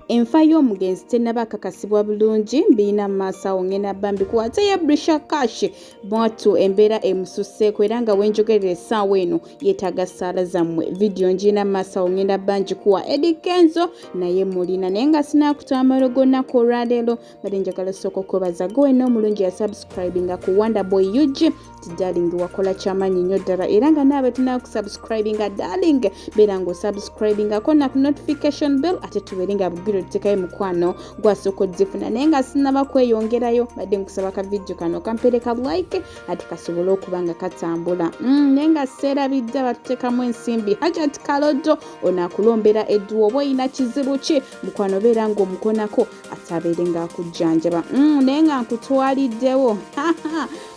Enfa y'omugenzi tennaba kakasibwa bulungi, mbirina mu maaso awo ngenda bba mbikuwa. Ate ye Brisha Cash mwattu embeera emususseeko era nga wenjogerera essaawa eno yeetaaga ssaala zammwe. Vidiyo ngirina mu maaso awo ngenda bba ngikuwa. Eddy Kenzo naye mulina, naye nga sinakutwamalo gonna olwaleero mbadde njagala osooka okwebaza gwe wenna omulungi ya subscribinga ku Wonder Boy UG ti darling, wakola kyamaanyi nnyo ddala, era nga naawe tunakusubscribinga darling, beera ng'osubscribingako na ku notification bell, ate tubeere nga bugiro tuteekayo mukwano gwasooka odzifuna. Naye nga sinaba kweyongerayo, badde nkusaba ka vidiyo kano kampereka like ate kasobole okuba nga katambula. Naye nga seerabidde batuteekamu ensimbi, Hajat Kalodo ono akulombera edduwa. Oba oyina kizibu ki mukwano, beera ng'omukonako ate abeere ng'akujjanjaba. Naye nga nkutwaliddewo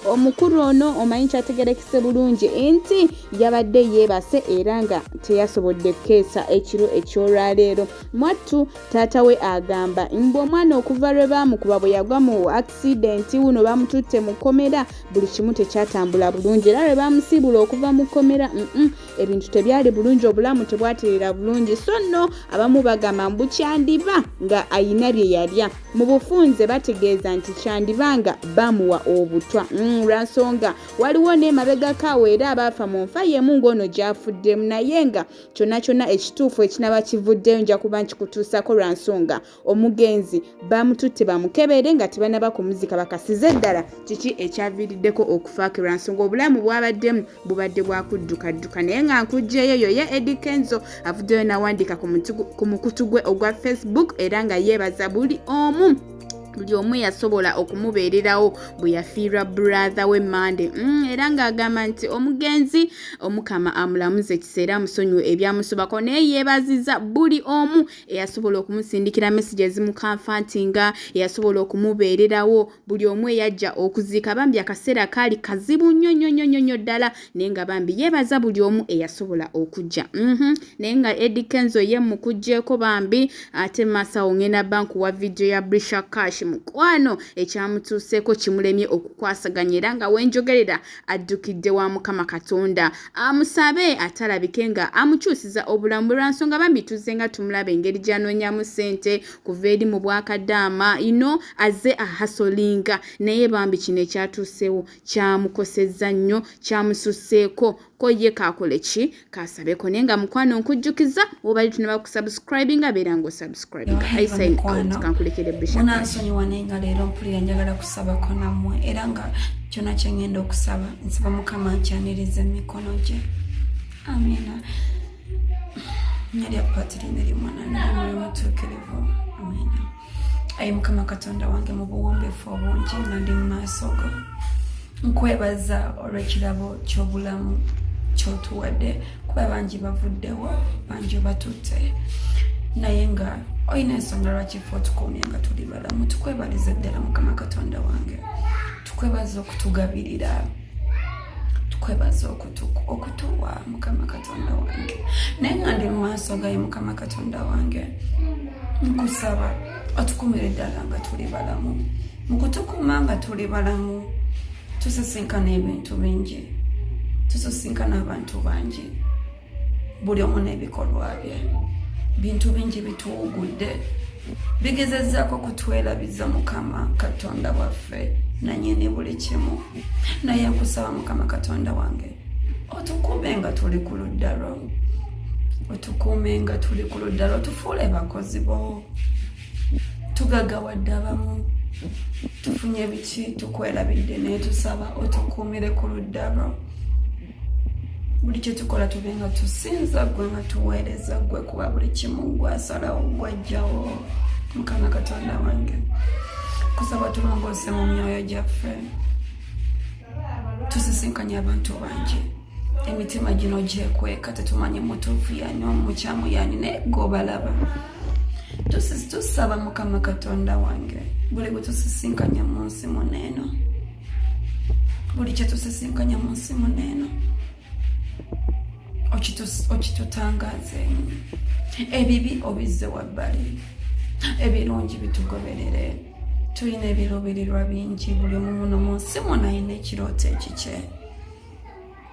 omukulu ono, omanyi kyategerekese bulungi nti yabadde yeebase era nga teyasobodde kukeesa ekiro eky'olwaleero. Mwattu taata we agamba mbu omwana okuva lwe baamukuba bwe yagwa mu accident wuno bamututte mu kkomera, buli kimu tekyatambula bulungi, era lwe bamusiibula okuva mu kkomera ebintu tebyali bulungi, obulamu tebwaterera bulungi. So nno abamu bagamba mbu kyandiba nga ayina bye yalya. Mu bufunze bategeeza nti kyandiba nga bamuwa obutwa, lwansonga waliwo n'emabegako awo era abaafa mu nfa y'emu ng'ono gy'afuddemu. Naye nga kyonna kyonna ekituufu ekinaba kivuddeyo nja kuba nkikutuusako, lwansonga omugenzi bamututte bamukebere nga tebanaba kumuzika, bakasize ddala kiki ekyaviiriddeko okufa kwe, lwansonga obulamu bwabaddemu bubadde bwakuddukadduka. Naye nga nkugjeyo yo ye Eddy Kenzo avuddeyo n'awandiika ku mukutu gwe ogwa Facebook era nga yeebaza buli omu yasobola okumubeererawo bwe yafiirwa brother we Mande, era ng'agamba nti omugenzi Omukama amulamuze ekiseera, amusonyiwe ebyamusobako. Naye yeebaziza buli omu eyasobola okumusindikira message ezimucomfortinga, eyasobola okumubeererawo, buli omu eyajja okuziika. Bambi akaseera kaali kazibu nnyo nnyo nnyo nnyo ddala, naye nga bambi yeebaza buli omu eyasobola okujja. Naye nga Eddy Kenzo ye mukuggyeko bambi, ate maaso ngenda bankuwa vidiyo ya Brisha Cash mukwano, ekyamutuuseeko kimulemye okukwasaganya, era nga wenjogerera addukidde wa Mukama Katonda amusabe atalabike nga amukyusiza obulamu bwe, lwansonga bambi tuzze nga tumulaba engeri gy'anoonyamu ssente kuva eri mu bwakadaama ino azze ahustlinga. Naye bambi kino ekyatuusewo kyamukosezza nnyo, kyamususseeko ko ye kakole ki, kasabeko. Naye nga mukwano nkujjukiza, wobali tunaba kusubscribinga, beera nga osubscribinga. I sign out, kankulekere Brisha. Munansonyiwa, naye nga leero mpulira njagala kusabako nammwe, era nga kyonna kye ŋŋenda okusaba, nsaba Mukama nkyaniriza emikono gye. Amiina. Nyalya Patiri nerimwana nerimwoyo Mutuukirivu. Amiina. Ayi Mukama Katonda wange, mu buwombeefu obungi nga ndi mu maaso go, nkwebaza olw'ekirabo ky'obulamu kyotuwadde, kuba bangi bavuddewo, bangi batutte, naye nga olina ensonga lwaki ffe otukuumye nga tuli balamu. Tukwebaliza ddala, Mukama Katonda wange. Tukwebaza okutugabirira, tukwebaza okutuwa, Mukama Katonda wange. Naye nga ndi mu maaso gaye, Mukama Katonda wange, nkusaba otukumire ddala nga tuli balamu. Mu kutukuuma nga tuli balamu, tusisinkana ebintu bingi, tusisinkana abantu bangi, buli omu n'ebikolwa bye. Bintu bingi bituwugudde, bigezezzaako kutwerabiza Mukama Katonda waffe nanyini buli kimu. Naye nkusaba, Mukama Katonda wange, otukuume nga tuli ku ludda lwo, otukuume nga tuli ku ludda lwo, tufuule bakozi bo. Tugagawadde abamu, tufunye biki, tukwerabidde, naye tusaba otukuumire ku ludda lwo. Buli kyetukola tube nga tusinza gwe, nga tuweereza gwe, kuba buli kimu gwasalawo, gwajjawo. Mukama Katonda wange, kusaba tulongoose mu myoyo gyaffe. Tusisinkanye abantu bangi, emitima gino gyekweka, tetumanyi mutuufu yani, omukyamu yani, naye gobalaba. Tusaba, Mukama Katonda wange, buli bwe tusisinkanya mu nsi muneeno, buli kyetusisinkanya mu nsi muneeno, okitutangazeemu. Ebibi obizze wabbali, ebirungi bitugoberere. Tulina ebiruubirirwa bingi, buli omu muno mu nsi muno alina ekirooto ekikye.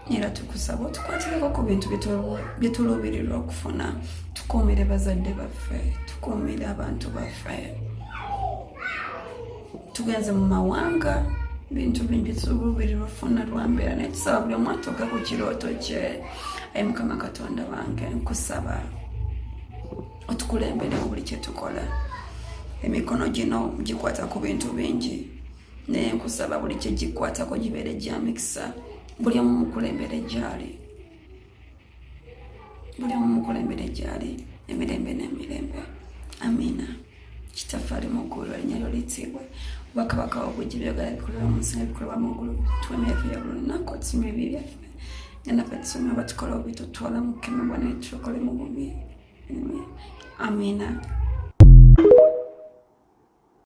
Era tukusaba otukwatireko ku bintu byetuluubirirwa okufuna, tukuumire bazadde baffe, tukuumire abantu baffe. Tugenze mu mawanga, bintu bingi byetuluubirirwa okufuna lwambeera, naye tusaba buli omu atuuke ku kirooto kye. Ayi Mukama Katonda wange, nkusaba otukulembere mu buli kyetukola. Emikono gino gikwata ku bintu bingi, naye nkusaba buli kyegikwatako gibeere gya mikisa. Buli omu mukulembere gyali, buli omu mukulembere gyali emirembe n'emirembe. Amiina. Kitaffe ali mu ggulu, erinnya lyo litiibwe, obwakabaka bwo bujje, by'oyagala bikolebwa mu nsi nga bikolebwa mu ggulu. Tuwe emmere yaffe ya buli lunaku, otusonyiwe ebibi byaffe nga naffe tusonyiwa abatukola obubi, totutwala mu kukemebwa, naye tulokole mu bubi. Amiina.